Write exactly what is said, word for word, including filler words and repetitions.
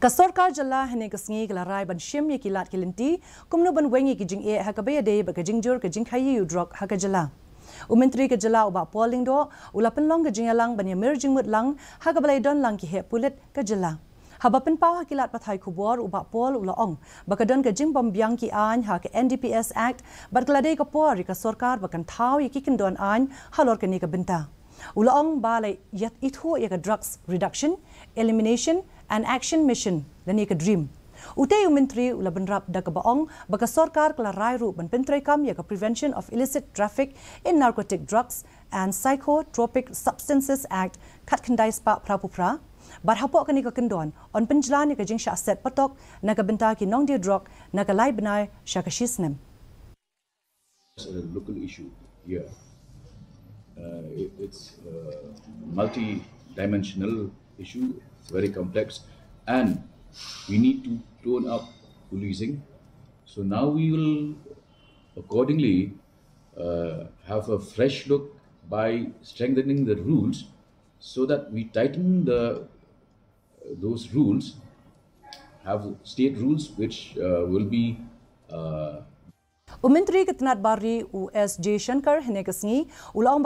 Ka sorkar jylla hynne ka sngi ka la rai ban shim ïa ki lad ki lynti kumno ban weng ïa ki jingeh ha kaba ïadei bad ka jingjur ka jingkhaïi u drok ha ka jylla. U Myntri ka jylla u Bah Paul Lyngdoh u la pynlong ka jingïalang ban ïamir jingmut lang ha kaba la ïadon lang ki heh pulit ka jylla. Haba pynpaw ha ki lad pathai khubor, u Bah Paul u la ong ba ka don ka jingbym biang ki aiñ ha ka N D P S Act bad ka la dei ka por ïa ka sorkar ba kan thaw ïa ki kyndon aiñ halor kane ka bynta. U la ong ba la ïa ithuh ïa ka Drugs Reduction, Elimination and Action Mission lane ka DREAM. Utei u Myntri u la bynrap da kaba ong ba ka sorkar ka la rai ruh ban pyntreikam ïa ka Prevention of Illicit Traffic in Narcotic Drugs and Psychotropic Substances Act khatkhyndai spah phra phew phra. Bad hapoh kane ka kyndon yn pynjlan ïa ka jingshah set patok na ka bynta ki nongdie drok na ka lai bnai sha ka shi snem. It's a local issue here. Uh, it- it's a multi-dimensional issue. It's very complex, and we need to tone up policing. So now we will accordingly uh, have a fresh look by strengthening the rules so that we tighten the those rules, have state rules which uh, will be uh, U Myntri ka tnad bar ri u S Jaishankar hynne ka sngi u la ong